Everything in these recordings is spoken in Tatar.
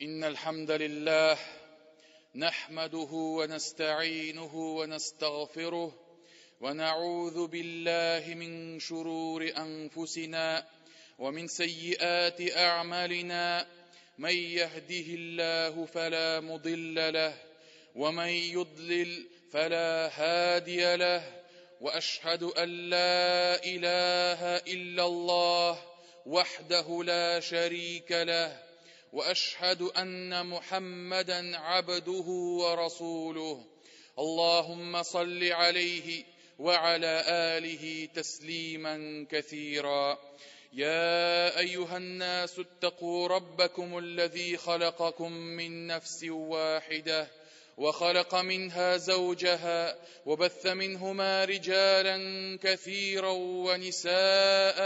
إن الحمد لله نحمده ونستعينه ونستغفره ونعوذ بالله من شرور أنفسنا ومن سيئات أعمالنا من يهده الله فلا مضل له ومن يضلل فلا هادي له وأشهد أن لا إله إلا الله وحده لا شريك له وأشهد أن محمدا عبده ورسوله اللهم صل عليه وعلى آله تسليما كثيرا. يا أيها الناس اتقوا ربكم الذي خلقكم من نفس واحدة وخلق منها زوجها وبث منهما رجالا كثيرا ونساء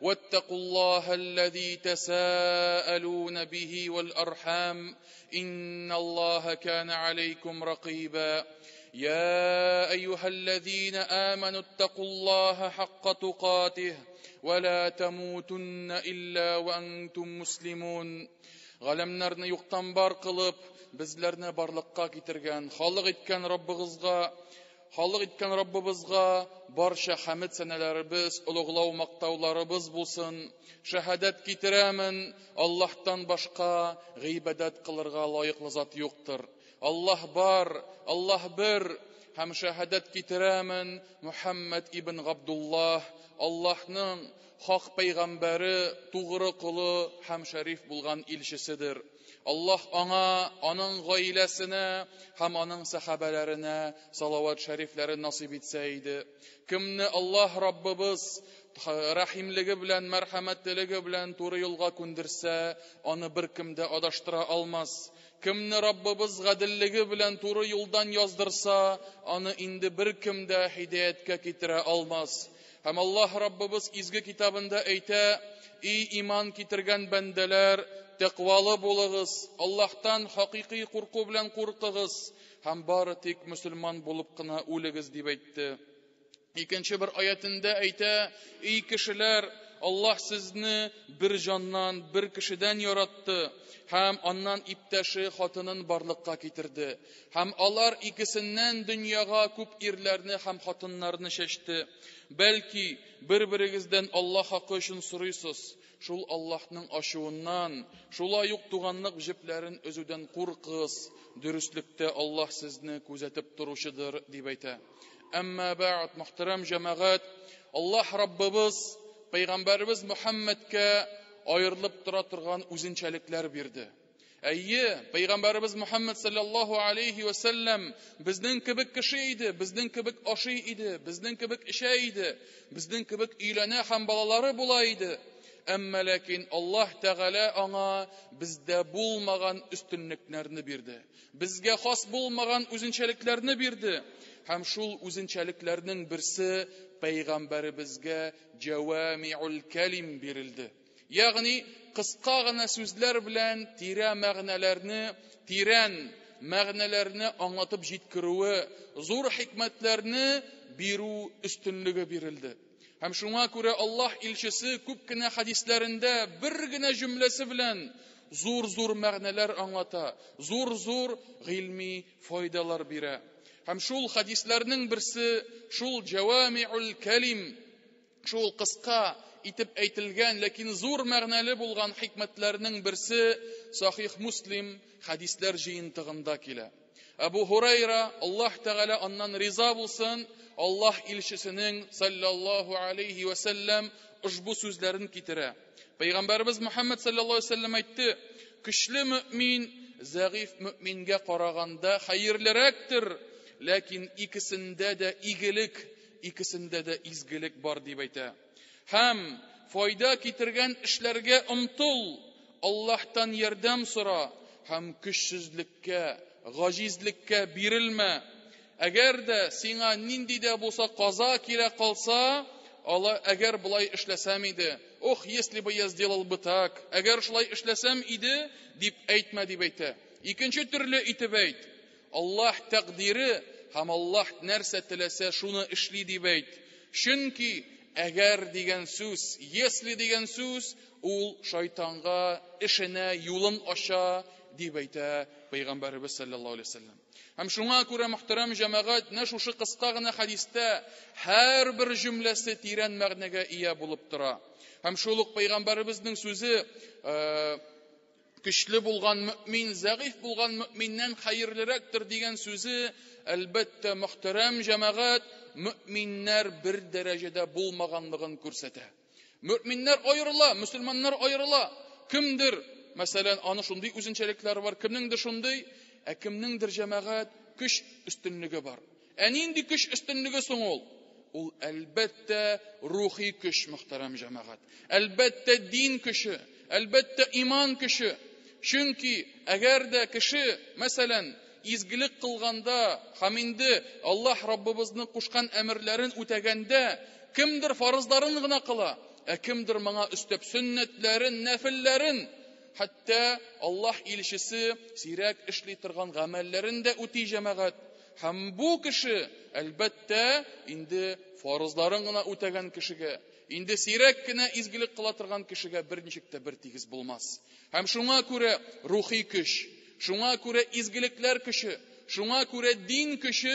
واتقوا الله الذي تساءلون به والأرحام إن الله كان عليكم رقيبا. يا أيها الذين آمنوا اتقوا الله حق تقاته ولا تموتن إلا وأنتم مسلمون. Галәмнәрне юктан бар кылып, безләрне барлыкка китергән, халык иткән Раббыгызга, халык иткән Раббыбызга барча хәмд сәнәләребез, олуглау мактауларыбыз булсын. Шәһадәт китерәмен, Аллаһтан башка гыйбадәт кылырга лаеклы зат юктыр. Аллаһ бар, Аллаһ бер, һәм шәһадәт китерәмен, Мухаммад ибн Габдуллаһ, Аллаһның хак пәйгамбәре, тугры колы һәм шәриф булган илчеседер. Аллаһ аңа, аның гаиләсенә һәм аның сәхабәләренә салават шәрифләрен насыйп итсә иде. Кемне Аллаһ Раббыбыз рәхимлеге белән, мәрхәмәтлелеге белән туры юлга күндерсә, аны беркем дә адаштыра алмас. Кемне Раббыбыз гаделлеге белән туры юлдан яздырса, аны инде беркем дә һидаяткә китерә алмас. Һәм Аллаһ Раббыбыз изге китабында әйтә: "Ий иман китергән бәндәләр, тәкъвалы булыгыз, Аллаһтан хакыйкый курку белән куркыгыз һәм бары тик мөселман булып кына үлегез" дип әйтте. Икенче бер аятында әйтә: "Ий кешеләр, Аллаһ сезне бер җаннан, бер кешедән яратты һәм аннан иптәше хатынын барлыкка китерде. Һәм алар икесеннән дөньяга күп ирләрне һәм хатыннарны чәчте. Бәлки бер-берегездән Аллаһ хакы өчен сорыйсыз, шул Аллаһның ачуыннан, шулай ук туганлык җепләрен өзүдән куркыгыз. Дөреслектә Аллаһ сезне күзәтеп торучыдыр" дип әйтә. Әмма бәгъд, мөхтәрәм җәмәгать, Аллаһ Раббыбыз Пәйгамбәребез Мөхәммәдкә аерылып тора торган үзенчәлекләр бирде. Әйе, Пәйгамбәребез Мөхәммәд саллаллаһу алейхи ва саллям безнең кебек кеше иде, безнең кебек ашый иде, безнең кебек эчә иде, безнең кебек өйләнә һәм балалары була иде. Әмма ләкин Аллаһ Тәгалә аңа бездә булмаган өстенлекләрне бирде. Безгә хас булмаган үзенчәлекләрне бирде. Һәм шул үзенчәлекләрнең берсе пәйгамбәребезгә җәвамиул калим бирелде. Ягъни кыска гына сүзләр белән тирә мәгънәләрне, тирән мәгънәләрне аңлатып җиткерүе, зур хикмәтләрне бирү өстенлеге бирелде. Һәм шуңа күрә Аллаһ илчесе күп кенә хадисләрендә бер генә җөмләсе белән зур-зур мәгънәләр аңлата, зур-зур гыйльми файдалар бирә. Һәм шул хадисләрнең берсе шул җәвамиул калим, шул кыска итеп әйтелгән, ләкин зур мәгънәле булган хикмәтләрнең берсе Сахих Муслим хадисләр җыентыгында килә. Әбу Һурайра, Аллаһ Тәгалә аннан риза булсын, Аллаһ илчесенең саллаллаһу алейхи ва саллям ошбу сүзләрен китерә. Пәйгамбәребез Мухаммад саллаллаһу алейхи ва саллям әйтте: "Көчле мөмин зәгыйф мөмингә караганда хәерлерәктер, ләкин икесендә дә игелек, икесендә дә изгелек бар" дип әйтә. Һәм файда китергән эшләргә омтыл, Аллаһтан ярдәм сора һәм көчсезлеккә, гаҗизлеккә бирелмә. Әгәр дә сиңа нинди дә булса каза килә калса, ала әгәр болай эшләсәм иде, ох, если бы я сделал бы так, әгәр шулай эшләсәм иде, дип әйтмә дип әйтә. Икенче төрле итеп әйт. Аллаһ тәкъдире һәм Аллаһ нәрсә теләсә шуны эшли дип әйт. Чөнки әгәр дигән сүз, если дигән сүз, ул шайтанга эшенә юлын ача, дип әйтә Пәйгамбәребез саллаллаһу алейһи вәсәлләм. Һәм шуңа күрә, мөхтәрәм җәмәгать, менә шушы кыска гына хәдистә һәрбер җөмләсе тирән мәгънәгә ия булып тора. Һәм шул ук Пәйгамбәребезнең сүзе, көчле булган мөмин, зәгыйфь булган мөминнән хәерлерәктер дигән сүзе, әлбәттә, мөхтәрәм җәмәгать, мөминнәр бер дәрәҗәдә булмаганлыгын күрсәтә. Мөминнәр аерыла, мөселманнар аерыла. Кемдер, мәсәлән, аны шундый үзенчәлекләре бар, кемнеңдер шундый, ә кемнеңдер, җәмәгать, көч өстенлеге бар. Ә нинди көч өстенлеге соң ул? Ул, әлбәттә, рухи көч, мөхтәрәм җәмәгать. Әлбәттә, дин көче, әлбәттә, иман көче. Чөнки әгәр дә кеше, мәсәлән, изгелек кылганда һәм инде Аллаһ Раббыбызның кушкан әмерләрен үтәгәндә, кемдер фарызларын гына кыла, ә кемдер моңа өстәп сөннәтләрен, нәфелләрен, хәтта Аллаһ илчесе сирәк эшли торган гамәлләрен дә үти, җәмәгать. Һәм бу кеше, әлбәттә, инде фарызларын гына үтәгән кешегә, инде сирәк кенә изгелек кыла торган кешегә берничек тә бер тигез булмас. Һәм шуңа күрә рухи көч, шуңа күрә изгелекләр көче, шуңа күрә дин көче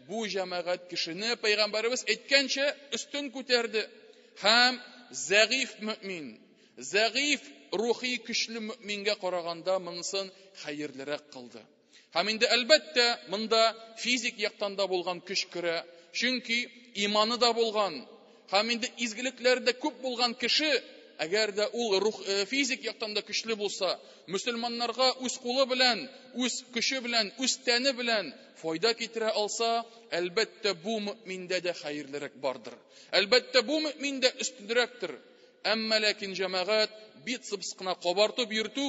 бу җәмәгать кешене, Пәйгамбәребез әйткәнчә, өстен күтәрде. Һәм зәгыйфь мөмин, зәгыйфь рухи көчле мөмингә караганда монысын хәерлерәк кылды. Һәм инде, әлбәттә, монда физик яктан да булган көч керә, чөнки иманы да булган, һәм инде изгелекләре дә күп булган кеше, әгәр дә ул рух, физик яктан да көчле булса, мөселманнарга үз кулы белән, үз көче белән, үз тәне белән файда китерә алса, әлбәттә, бу мөминдә дә хәерлерәк бардыр. Әлбәттә, бу мөмин дә өстенрәктер. Әмма ләкин, җәмәгать, бицепс кына кабартып йөртү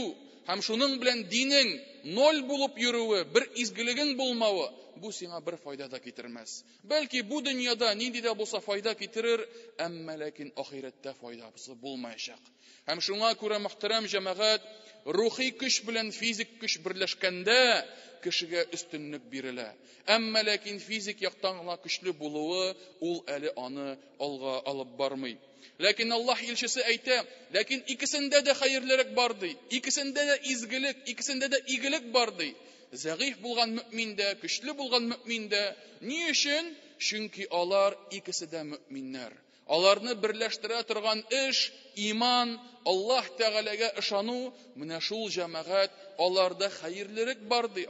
һәм шуның белән динең ноль булып йөрүе, бер изгелегең булмавы, бу сиңа бер файда да китермәс. Бәлки бу дөньяда нинди дә булса файда китерер, әмма ләкин ахирәттә файдасы булмаячак. Һәм шуңа күрә, мөхтәрәм җәмәгать, рухи көч белән физик көч берләшкәндә кешегә өстенлек бирелә. Әмма ләкин физик яктан гына көчле булуы ул әле аны алга алып бармый. Ләкин Аллаһ илчесе әйтә, ләкин икесендә дә хәерлерәк бар ди, икесендә дә изгелек, икесендә дә игелек бар ди. Зәгыйфь булган мөмин дә, көчле булган мөмин дә. Ни өчен? Чөнки алар икесе дә мөминнәр. Аларны берләштерә торган эш, иман, Аллаһ Тәгаләгә ышану, менә шул, җәмәгать, аларда хәерлерек бар ди.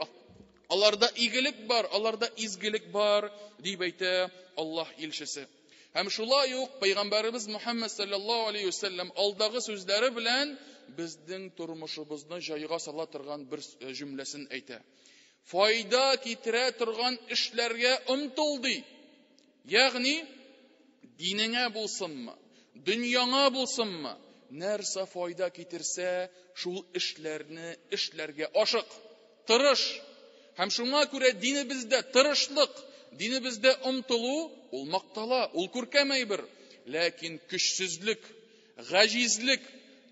Аларда игелек бар, аларда изгелек бар, дип әйтә Аллаһ илчесе. Һәм шулай ук Пәйгамбәребез Мухаммад саллаллаһу алейхи вәсәлләм алдагы сүзләре белән безнең тормышыбызны җайга сала торган бер җөмләсен әйтә. Файда китерә торган эшләргә омтыл ди. Ягъни динеңә булсынмы, дөньяңа булсынмы, нәрсә файда китерсә, шул эшләрне эшләргә ашык, тырыш. Һәм шуңа күрә динебездә тырышлык, динебездә омтылу ул мактала, ул күркәм әйбер. Ләкин көчсезлек, гаҗизлек,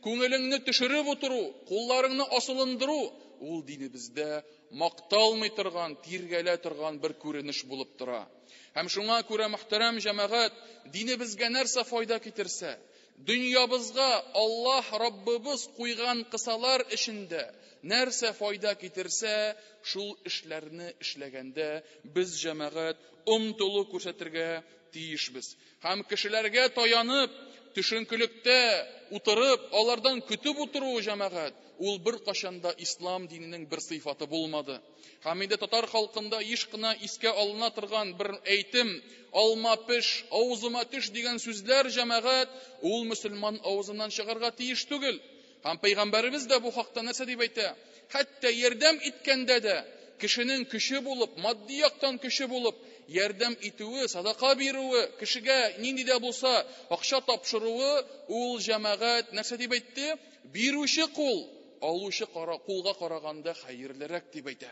күңелеңне төшереп утыру, кулларыңны асылындыру ул динебездә макталмый торган, тиргәлә торган бер күренеш булып тора. Һәм шуңа күрә, мөхтәрәм җәмәгать, динебезгә нәрсә файда китерсә, дөньябызга Аллаһ Раббыбыз куйган кысалар эчендә нәрсә файда китерсә, шул эшләрне эшләгәндә без, җәмәгать, омтылу күрсәтергә тиешбез. Һәм кешеләргә таянып, төшенкелектә утырып, алардан көтеп утыру, җәмәгать, ул бер кашанда ислам диненең бер сыйфаты булмады. Һәм инде татар халкында еш кына искә алына торган бер әйтем, алма пеш, авызыма төш дигән сүзләр, җәмәгать, ул мөселман авызыннан чыгарга тиеш түгел. Һәм пәйгамбәребез дә бу хакта нәрсә дип әйтә? Хәтта ярдәм иткәндә дә кешенең көче булып, матди яктан көче булып, ярдәм итүе, садака бирүе, кешегә нинди дә булса акча тапшыруы, ул, җәмәгать, нәрсә дип әйтте? Бирүче кул алучы кулга караганда хәерлерәк дип әйтә.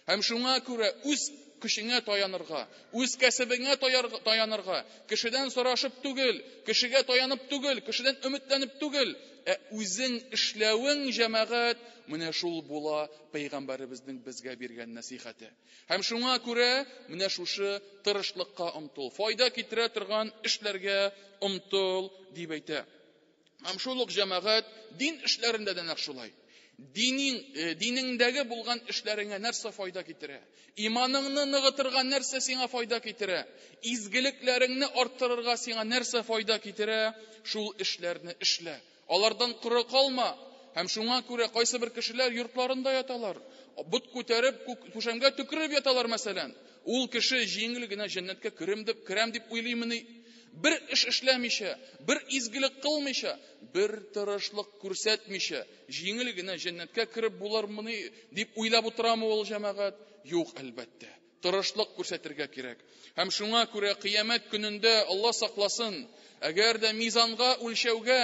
Һәм шуңа күрә үз көчеңә таянырга, үз кәсебеңә таянырга, кешедән сорашып түгел, кешегә таянып түгел, кешедән өметләнеп түгел, ә үзең эшләвең, җәмәгать, менә шул була пәйгамбәребезнең безгә биргән нәсихәте. Һәм шуңа күрә менә шушы тырышлыкка омтыл, файда китерә торган эшләргә омтыл, дип әйтә. Һәм шул ук, җәмәгать, дин эшләрендә дә нәкъ шулай. Динең, динеңдәге булган эшләреңә нәрсә файда китерә? Иманыңны ныгытырга нәрсә сиңа файда китерә? Изгелекләреңне арттырырга сиңа нәрсә файда китерә? Шул эшләрне эшлә. Алардан коры калма. Һәм шуңа күрә кайсы бер кешеләр йортларында яталар. Бот күтәреп, түшәмгә төкереп яталар, мәсәлән. Ул кеше җиңел генә җәннәткә керем дип, керәм дип уйлыймыни? Бер эш эшләмичә, бер изгелек кылмыйча, бер тырышлык күрсәтмичә, җиңел генә җәннәткә кереп булырмыни дип уйлап утырамы ул, җәмәгать? Юк, әлбәттә. Тырышлык күрсәтергә кирәк. Һәм шуңа күрә кыямәт көнендә, Алла сакласын, әгәр дә мизанга, үлчәүгә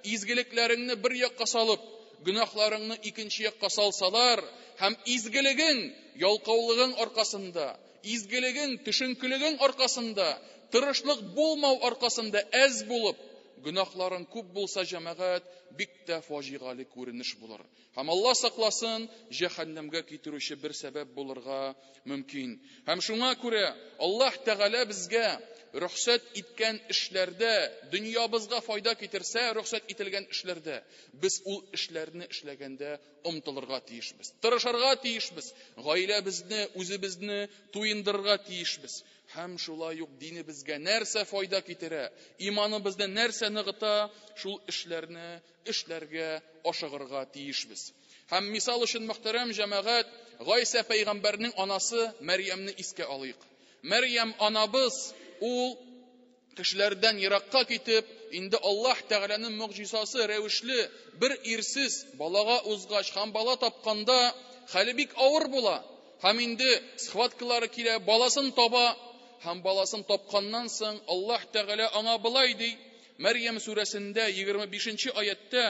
изгелекләреңне бер якка салып, гөнаһларыңны икенче якка салсалар, һәм изгелегең ялкаулыгың аркасында, изгелегең төшенкелегең аркасында, тырышлык булмау аркасында әз булып, гөнаһларың күп булса, җәмәгать, бик тә фаҗигале күренеш булыр. Һәм, Алла сакласын, җәһәннәмгә китерүче бер сәбәп булырга мөмкин. Һәм шуңа күрә Аллаһ Тәгалә безгә рөхсәт иткән эшләрдә, дөньябызга файда китерсә, рөхсәт ителгән эшләрдә без ул эшләрне эшләгәндә омтылырга тиешбез. Тырышырга тиешбез. Гаиләбезне, үзебезне туендырырга тиешбез. Һәм шулай ук динебезгә нәрсә файда китерә, иманыбызны нәрсә ныгыта, шул эшләрне эшләргә ашыгырга тиешбез. Һәм мисал өчен, мөхтәрәм җәмәгать, Гайсә пәйгамбәрнең анасы Мәрьямне искә алыйк. Мәрьям анабыз ул кешеләрдән еракка китеп, инде Аллаһ Тәгаләнең могҗизасы рәвешле бер ирсез балага узгач һәм бала тапканда хәле бик авыр була. Һәм инде схваткалары килә, баласын таба, һәм баласын тапканнан соң Аллаһ Тәгалә аңа былай ди: Мәрьям сүрәсендә 25 аяттә: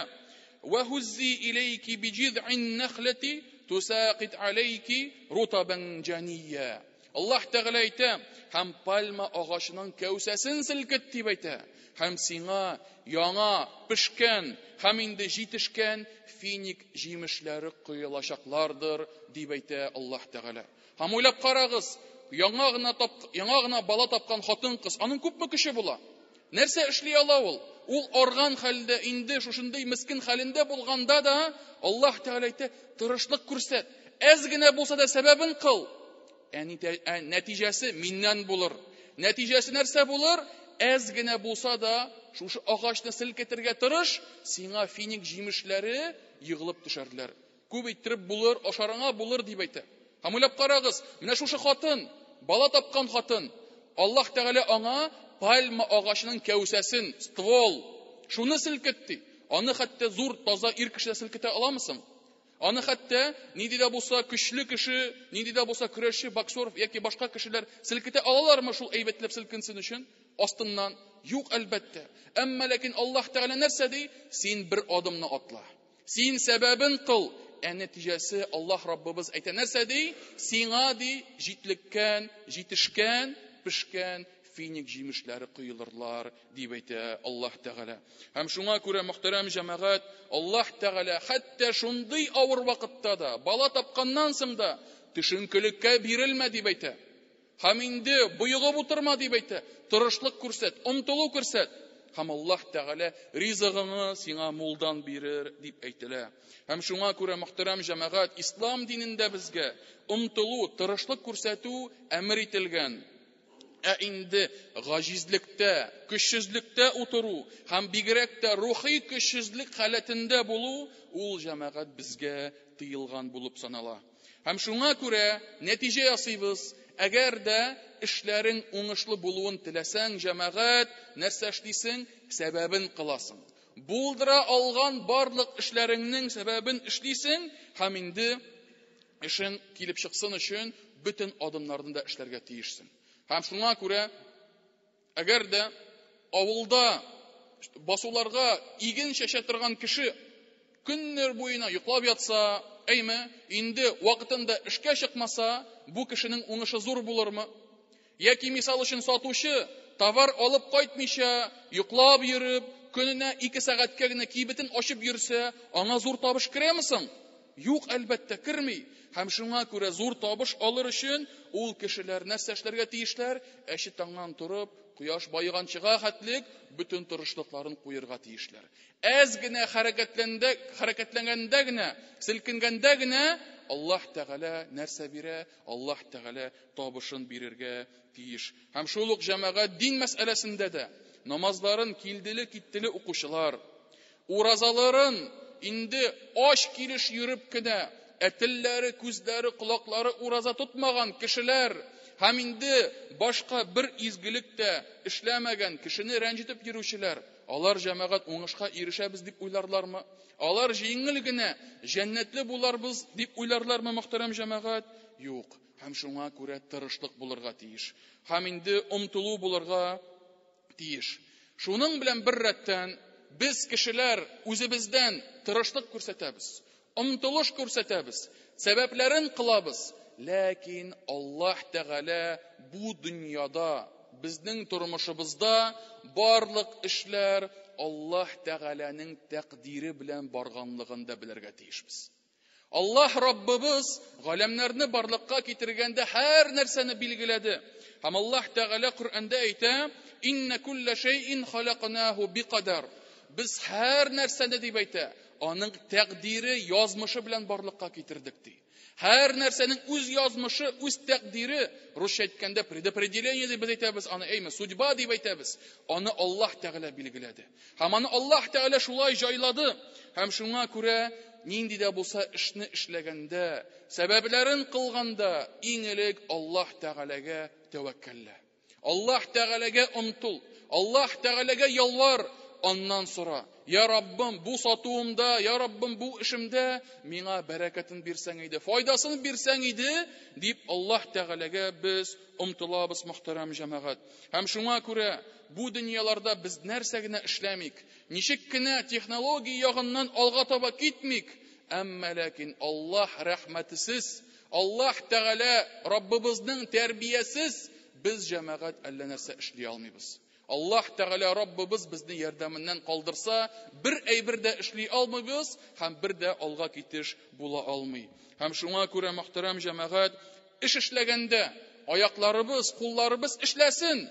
"Вахуззи илейки биҗиз'ин нахлати тусақит алейки рутабан җания". Аллаһ Тәгалә әйтә: "Һәм пальма агачының кәүсәсен селкет", дип әйтә. "Һәм сиңа яңа пешкән һәм инде җитешкән финик җимешләре коелачаклардыр", дип әйтә Аллаһ Тәгалә. Һәм уйлап карагыз, яңа гына тап, яңа гына бала тапкан хатын-кыз, аның күпме көче була? Нәрсә эшли ала ул? Ул арган хәлдә, инде шушындый мискен хәлендә булганда да Аллаһ Тәгалә әйтә: "Тырышлык күрсәт. Әз генә булса да сәбәбен кыл. Ә нәтиҗәсе миннән булыр". Нәтиҗәсе нәрсә булыр? Әз генә булса да шушы агачны селкетергә тырыш, сиңа финик җимешләре егылып төшәрләр. Күп иттереп булыр, ашарыңа булыр, дип әйтә. Һәм уйлап карагыз, менә шушы хатын, бала тапкан хатын, Аллаһ Тәгалә аңа пальма агачының кәүсәсен, ствол, шуны селкетте. Аны хәтта зур, таза ир кеше дә селкетә аламы соң? Аны хәтта нинди дә булса көчле кеше, нинди дә булса көрәшче, боксер яки башка кешеләр селкетә алалармы шул әйбәтләп селкенсен өчен? Астыннан юк, әлбәттә. Әмма ләкин Аллаһ Тәгалә нәрсә ди? Син бер адымны атла. Син сәбәбен кыл, ә нәтиҗәсе Аллаһ Раббыбыз әйтә. Нәрсә ди? Сиңа, ди, җитлеккән, җитешкән, пешкән финик җимешләре коелырлар, дип әйтә Аллаһ Тәгалә. Һәм шуңа күрә, мөхтәрәм җәмәгать, Аллаһ Тәгалә хәтта шундый авыр вакытта да, бала тапканнан соң да, төшенкелеккә бирелмә, дип әйтә. Һәм инде боегып утырма, дип әйтә. Тырышлык күрсәт, омтылу күрсәт. Һәм Аллаһ Тәгалә ризыгыңны сиңа мулдан бирер, дип әйтелә. Һәм шуңа күрә, мөхтәрәм җәмәгать, ислам динендә безгә омтылу, тырышлык күрсәтү әмер ителгән. Ә инде гаҗизлектә, көчсезлектә утыру һәм бигрәк тә рухи көчсезлек халәтендә булу, ул, җәмәгать, безгә тыелган булып санала. Һәм шуңа күрә нәтиҗә ясыйбыз: әгәр дә эшләрең уңышлы булуын теләсәң, җәмәгать, нәрсә эшлисең? Сәбәбен кыласың. Булдыра алган барлык эшләреңнең сәбәбен эшлисең һәм инде эшең килеп чыксын өчен бөтен адымнарны да эшләргә тиешсең. Һәм шуңа күрә, әгәр дә авылда басуларга иген чәчә торган кеше Көннәр буена йоклап ятса, әйме, инде вакытында эшкә чыкмаса, бу кешенең уңышы зур булырмы? Яки мисал өчен сатучы товар алып кайтмыйча, йоклап йөреп, көненә 2 сәгатькә генә кибетен ачып йөрсә, аңа зур табыш керәме соң? Юк, әлбәттә, керми. Һәм шуңа күрә зур табыш алыр өчен ул кешеләр нәрсә эшләргә тиешләр? Әче таңнан торып, кояш байыганчыга хәтлек бөтен тырышлыкларын куерга тиешләр. Әз генә хәрәкәтләнгәндә генә, селкенгәндә генә Аллаһ Тәгалә нәрсә бирә? Аллаһ Тәгалә табышын бирергә тиеш. Һәм шул ук җәмәгать дин мәсьәләсендә дә намазларын килделе-киттеле укучылар, уразаларын инде ач килеш йөреп кенә, ә телләре, күзләре, колаклары ураза тотмаган кешеләр һәм инде башка бер изгелек тә эшләмәгән кешене рәнҗетеп йөрүчеләр, алар җәмәгать уңышка ирешәбез дип уйларлармы? Алар җиңел генә җәннәтле буларбыз дип уйларлармы, мөхтәрәм җәмәгать? Юк. Һәм шуңа күрә тырышлык булырга тиеш. Һәм инде омтылу булырга тиеш. Шуның белән бер рәттән без кешеләр үзебездән тырышлык күрсәтәбез, омтылыш күрсәтәбез, сәбәпләрен кылабыз. Ләкин Аллаһ Тәгалә бу дөньяда, безнең тормышыбызда барлык эшләр Аллаһ Тәгаләнең тәкъдире белән барганлыгын да белергә тиешбез. Аллаһ Раббыбыз галәмнәрне барлыкка китергәндә һәр нәрсәне билгеләде. Һәм Аллаһ Тәгалә Коръәндә әйтә: "Инна кулла шәйин халакнаху бикадар." Без һәр нәрсәне дип әйтә, аның тәкъдире, язмышы белән барлыкка китердек ди. Һәр нәрсәнең үз язмышы, үз тәкъдире, русча әйткәндә предопределение дип без әйтәбез, аны әйме, судьба дип әйтәбез. Аны Аллаһ Тәгалә билгеләде. Һәм аны Аллаһ Тәгалә шулай җайлады. Һәм шуңа күрә нинди дә булса эшне эшләгәндә, сәбәпләрен кылганда, иң элек Аллаһ Тәгаләгә тәвәккәллә. Аллаһ Тәгаләгә омтыл, Аллаһ Тәгаләгә ялвар, аннан сора. Я Раббым, бу сатуымда, я Раббым, бу эшемдә миңа бәрәкәтен бирсәң иде, файдасын бирсәң иде, дип Аллаһ Тәгаләгә без омтылабыз, мөхтәрәм җәмәгать. Һәм шуңа күрә бу дөньяларда без нәрсә генә эшләмик, ничек кенә технология ягыннан алга таба китмик, әмма ләкин Аллаһ рәхмәтесез, Аллаһ Тәгалә Раббыбызның тәрбиясез без җәмәгать әллә нәрсә эшли алмыйбыз. Аллаһ Тәгалә Раббыбыз безне ярдәменнән калдырса, бер әйбер дә эшли алмыйбыз һәм бер дә алга китеш була алмый. Һәм шуңа күрә, мөхтәрәм җәмәгать, эш эшләгәндә аякларыбыз, кулларыбыз эшләсен,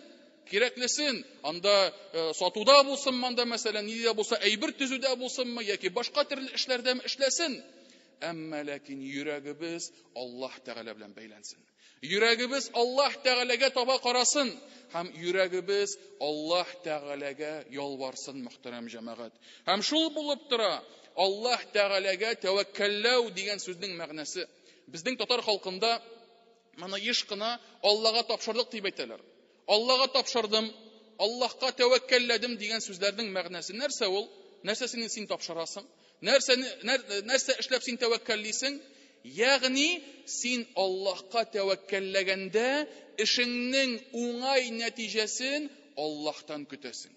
кирәклесен, анда сатуда булсынмы, анда мәсәлән, нинди дә булса әйбер төзүдә булсынмы, яки башка төрле эшләрдә эшләсен. Әмма ләкин йөрәгебез Аллаһ Тәгалә белән бәйләнсен. Йөрәгебез Аллаһ Тәгаләгә таба карасын һәм йөрәгебез Аллаһ Тәгаләгә ялварсын, мөхтәрәм җәмәгать. Һәм шул булып тора Аллаһ Тәгаләгә тәвәккәлләү дигән сүзнең мәгънәсе. Безнең татар халкында моны еш кына Аллаһка тапшырдык дип әйтәләр. Аллаһка тапшырдым, Аллаһка тәвәккәлләдем дигән сүзләрнең мәгънәсе нәрсә ул? Нәрсәсен син тапшырасың? Нәрсә эшләп син тәвәккәллисең? Ягъни син Аллаһка тәвәккәлләгәндә эшеңнең уңай нәтиҗәсен Аллаһтан көтәсең.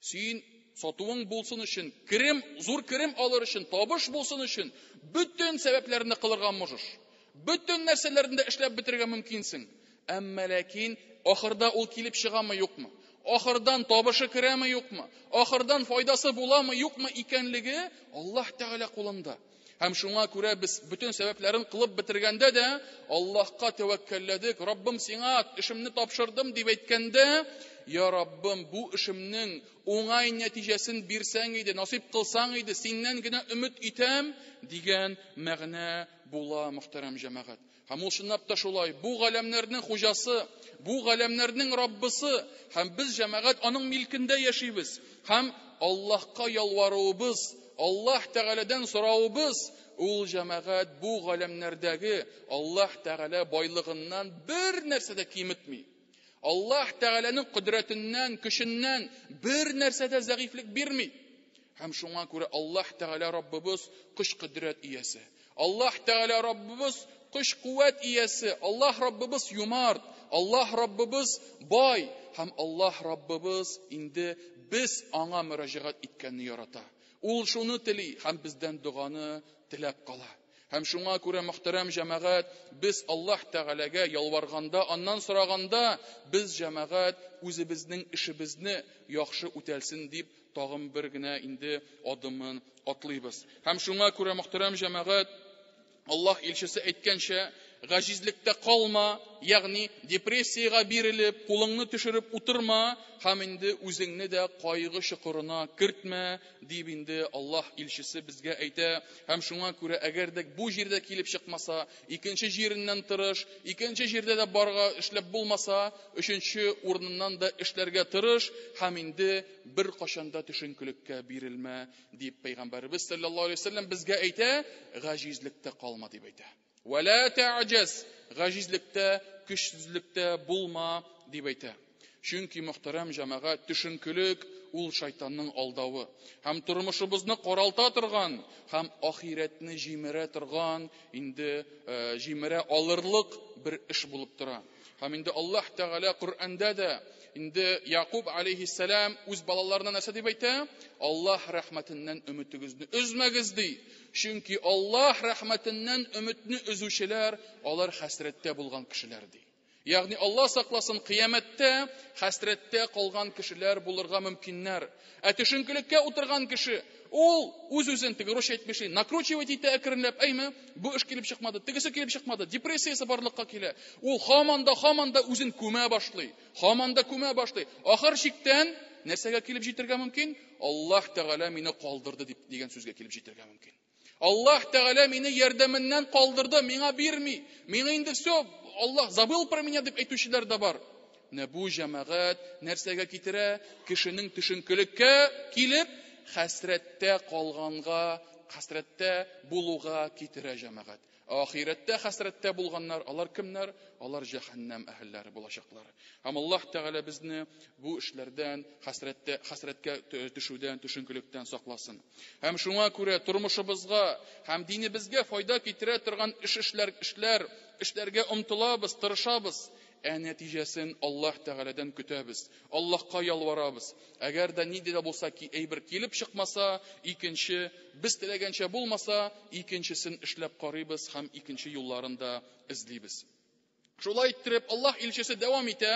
Син сатуың булсын өчен, керем, зур керем алыр өчен, табыш булсын өчен бөтен сәбәпләрне кылырга можешь. Бөтен нәрсәләрне дә эшләп бетерергә мөмкинсең. Әмма ләкин ахырда ул килеп чыгамы, юкмы? Ахырдан табышы керәме, юкмы? Ахырдан файдасы буламы, юкмы икәнлеге Аллаһ Тәгалә кулында. Һәм шуңа күрә без бөтен сәбәпләрен кылып бетергәндә дә Аллаһка тәвәккәлләдек. Раббым, сиңа эшемне тапшырдым дип әйткәндә, я Раббым, бу эшемнең уңай нәтиҗәсен бирсәң иде, насыйп кылсаң иде, синнән генә өмет итәм дигән мәгънә була, мөхтәрәм җәмәгать. Һәм ул чынлап та шулай, бу галәмнәрнең хуҗасы, бу галәмнәрнең Раббысы, һәм без җәмәгать аның милкендә яшибез. Һәм Аллаһка ялваруыбыз, Аллаһ Тәгаләдән соравыбыз, ул җәмәгать бу галәмнәрдәге Аллаһ Тәгалә байлыгыннан бер нәрсә дә киметми. Аллаһ Тәгаләнең кодрәтеннән, көченнән бер нәрсә дә зәгыйфьлек бирми. Һәм шуңа күрә Аллаһ Тәгалә Раббыбыз көч кодрәт иясе. Аллаһ Тәгалә Раббыбыз көч куәт иясе. Аллаһ Раббыбыз юмарт, Аллаһ Раббыбыз бай һәм Аллаһ Раббыбыз инде без аңа мөрәҗәгать иткәнне ярата. Ул шуны тели һәм бездән доганы теләп кала. Һәм шуңа күрә, мөхтәрәм җәмәгать, без Аллаһ Тәгаләгә ялварганда, аннан сораганда, без җәмәгать үзебезнең эшебезне яхшы үтәлсен дип тагын бер генә инде адымын атлыйбыз. Һәм шуңа күрә, мөхтәрәм җәмәгать, Аллаһ илчесе әйткәнчә, гаҗизлектә калма, ягъни депрессиягә бирелеп, кулыңны төшереп утырма һәм инде үзеңне дә кайгы чокырына кертмә, дип инде Аллаһ илчесе безгә әйтә. Һәм шуңа күрә, әгәр дә бу җирдә килеп чыкмаса, икенче җиреннән тырыш, икенче җирдә дә барга эшләп булмаса, өченче урыныннан да эшләргә тырыш һәм инде бер кашан да төшенкелеккә бирелмә, дип Пәйгамбәребез саллаллаһу алейһи вәсәлләм безгә әйтә, гаҗизлектә калма дип әйтә. Вә ла та'җаз, гаҗизлектә, көчсезлектә булма дип әйтә. Чөнки мөхтәрәм җәмәгать, төшенкелек ул шайтанның алдавы. Һәм тормышыбызны каралта торган, һәм ахирәтне җимерә торган, инде җимерә алырлык бер эш булып тора. Һәм инде Аллаһ Тәгалә Коръәндә дә инде Якуб алейһиссәлам үз балаларына нәрсә дип әйтә? Аллаһ рәхмәтеннән өметегезне өзмәгез ди. Чөнки Аллаһ рәхмәтеннән өметне өзүчеләр алар хәсрәттә булган кешеләр ди. Ягъни Аллаһ сакласын, кыямәттә хәсрәттә калган кешеләр булырга мөмкиннәр. Ә төшенкелеккә утырган кеше ул үз-үзен теге русча әйтмешли накручивать итә әкренләп, әйме, бу эш килеп чыкмады, тегесе килеп чыкмады, депрессиясе барлыкка килә. Ул һаман да, һаман да үзен күмә башлый, һаман да күмә башлый. Ахыр чиктән нәрсәгә килеп җитәргә мөмкин? Аллаһ Тәгалә мине калдырды дип дигән сүзгә килеп җитәргә мөмкин. Аллаһ Тәгалә мине ярдәменнән калдырды, миңа бирми. Миңа инде все, Аллаһ забыл про меня дип әйтүчеләр дә бар. Менә бу җәмәгать нәрсәгә китерә? Кешенең төшенкелеккә килеп, хәсрәттә калганга, хәсрәттә булуга китерә җәмәгать. Ахирәттә хәсрәттә булганнар, алар кемнәр? Алар җәһәннәм әһелләре булачаклар. Һәм Аллаһ Тәгалә безне бу эшләрдән, хәсрәттә, хәсрәткә төшүдән, төшенкелектән сакласын. Һәм шуңа күрә тормышыбызга һәм динебезгә файда китерә торган эш эшләр, эшләр, эшләргә омтылабыз, тырышабыз. Ә нәтиҗәсен Аллаһ Тәгаләдән көтәбез. Аллаһка ялварабыз. Әгәр дә нинди дә булса әйбер килеп чыкмаса, икенче, без теләгәнчә булмаса, икенчесен эшләп карыйбыз һәм икенче юлларын да эзлибез. Шулай иттереп, Аллаһ илчесе дәвам итә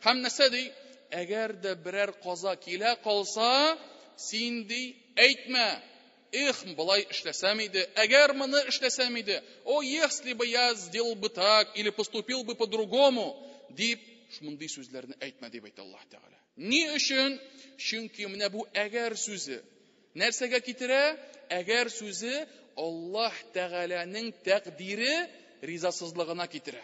һәм нәрсә ди? Әгәр дә берәр каза килә калса, син ди, әйтмә, эх, былай эшләсәм иде, әгәр моны эшләсәм иде, о, если бы я сделал бы так или поступил бы по-другому, дип, шундый сүзләрне әйтмә, дип әйтә Аллаһ Тәгалә. Ни өчен? Чөнки менә бу әгәр сүзе нәрсәгә китерә? Әгәр сүзе Аллаһ Тәгаләнең тәкъдире ризасызлыгына китерә.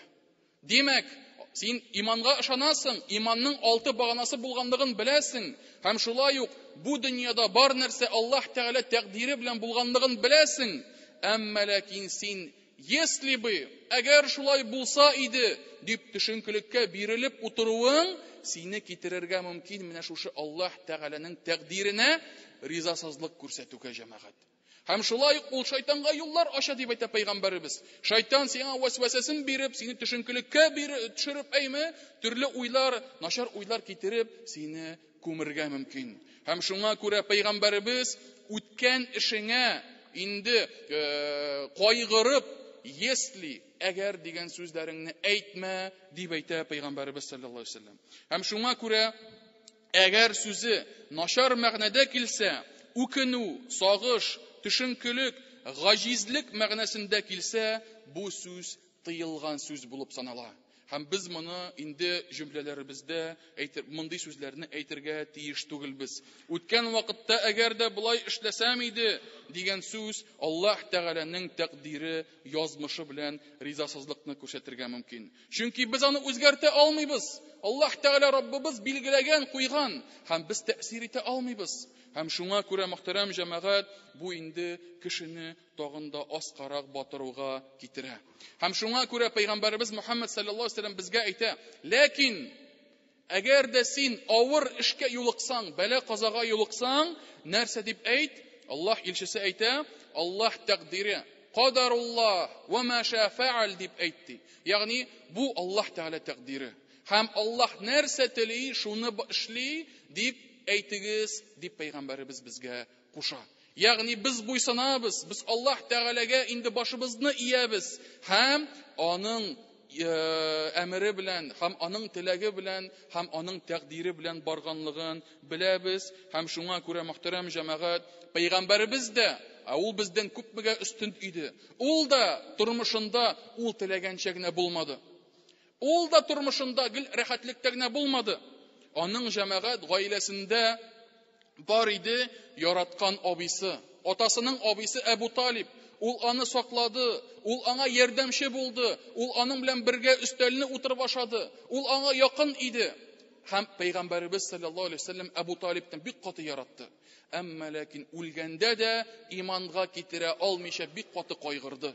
Димәк, син иманга ышанасың, иманның алты баганасы булганлыгын беләсең, һәм шулай ук бу дөньяда бар нәрсә Аллаһ Тәгалә тәкъдире белән булганлыгын беләсең, әмма ләкин син если бы, әгәр шулай булса иде, дип төшенкелеккә бирелеп утыруың сине китерергә мөмкин менә шушы Аллаһ Тәгаләнең тәкъдиренә ризасызлык күрсәтүгә җәмәгать. Һәм шулай ук ул шайтанга юллар ача дип әйтә пәйгамбәребез. Шайтан сиңа вәсвәсәсен биреп, сине төшенкелеккә төшереп, әйме, төрле уйлар, начар уйлар китереп, сине күмергә мөмкин. Һәм шуңа күрә пәйгамбәребез үткән эшеңә инде кайгырып, если, әгәр дигән сүзләреңне әйтмә, дип әйтә пәйгамбәребез саллаллаһу алейһи ва сәлләм. Һәм шуңа күрә әгәр сүзе начар мәгънәдә килсә, үкенү, сагыш, төшенкелек, гаҗизлек мәгънәсендә килсә, бу сүз тыелган сүз булып санала. Һәм без моны инде җөмләләребездә әйтер, мондый сүзләрне әйтергә тиеш түгелбез. Үткән вакытта әгәр дә болай эшләсәм иде дигән сүз Аллаһ Тәгаләнең тәкъдире, язмышы белән ризасызлыкны күрсәтергә мөмкин. Чөнки без аны үзгәртә алмыйбыз. Аллаһ Тәгалә Раббыбыз билгеләгән, куйган, һәм без тәэсир итә алмыйбыз. Һәм шуңа күрә, мөхтәрәм җәмәгать, бу инде кешене тагын да аскарак батыруга китерә. Һәм шуңа күрә пәйгамбәребез Мухаммад саллаллаһу алейһи ва сәлләм безгә әйтә: ләкин әгәр дә син авыр эшкә юлыксаң, бәла казага юлыксаң, нәрсә дип әйт? Аллаһ илчесе әйтә: Аллаһ тәкъдире, кадаруллаһ ва ма ша фаал дип әйтте. Ягъни бу Аллаһ Тәгалә тәкъдире. Һәм Аллаһ нәрсә тели, шуны эшли дип әйтегез, дип пәйгамбәребез безгә куша. Ягъни без буйсынабыз, без Аллаһ Тәгаләгә инде башыбызны иябез һәм аның әмере белән, һәм аның теләге белән, һәм аның тәкъдире белән барганлыгын беләбез. Һәм шуңа күрә, мөхтәрәм җәмәгать, пәйгамбәребез дә, ә ул бездән күпмегә өстен иде. Ул да тормышында ул теләгәнчә генә булмады. Ул да тормышында гел рәхәтлектә генә булмады. Аның җәмәгать гаиләсендә бар иде яраткан абыйсы, атасының абыйсы Әбу Талиб. Ул аны саклады, ул аңа ярдәмче булды, ул аның белән бергә өстәлне утырып ашады, ул аңа якын иде. Һәм пәйгамбәребез саллаллаһу алейһи вәсәлләм Әбу Талибтан бик каты яратты. Әмма ләкин үлгәндә дә иманга китерә алмыйча бик каты кайгырды.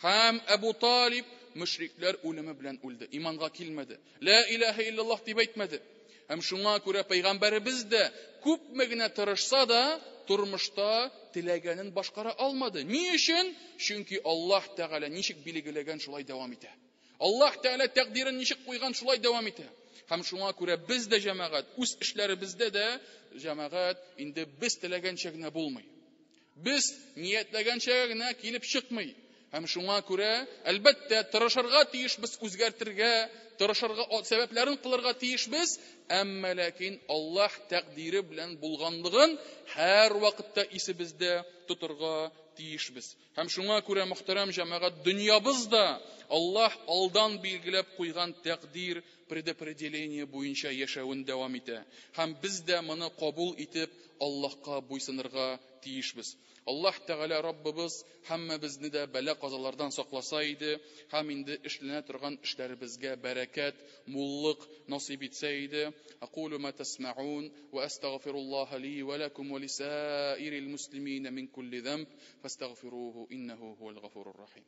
Һәм Әбу Талиб мөшрикләр үлеме белән үлде, иманга килмәде. Ла илаһа иллаллаһ дип әйтмәде. Һәм шуңа күрә пәйгамбәребез дә күпме генә тырышса да, тормышта теләгәнен башкара алмады. Ни өчен? Чөнки Аллаһ Тәгалә ничек билгеләгән, шулай дәвам итә. Аллаһ Тәгалә тәкъдирен ничек куйган, шулай дәвам итә. Һәм шуңа күрә без дә җәмәгать, үз эшләребездә дә җәмәгать инде без теләгәнчә генә булмый. Без ниятләгәнчә генә килеп чыкмый. Һәм шуңа күрә, әлбәттә, тырышырга тиешбез үзгәртергә, тырышырга сәбәпләрен кылырга тиешбез, әмма ләкин Аллаһ тәкъдире белән булганлыгын һәр вакытта исебездә тотырга тиешбез. Һәм шуңа күрә, мөхтәрәм җәмәгать, дөньябыз да Аллаһ алдан билгеләп куйган тәкъдир, предопределение буенча яшәвен дәвам итә. Һәм без дә моны кабул итеп, Аллаһка буйсынырга тиешбез. Аллаһ Тәгалә Раббыбыз һәммәбезне дә бәла-казалардан сакласа иде һәм инде эшләнә торган эшләребезгә бәрәкәт, муллык насыйп итсә иде. Акулу ма тасмаун ва астагфируллаһа ли ва лакум ва лисаирил муслимина мин кулли замб фастагфируху иннаху хуал гафурур рахим.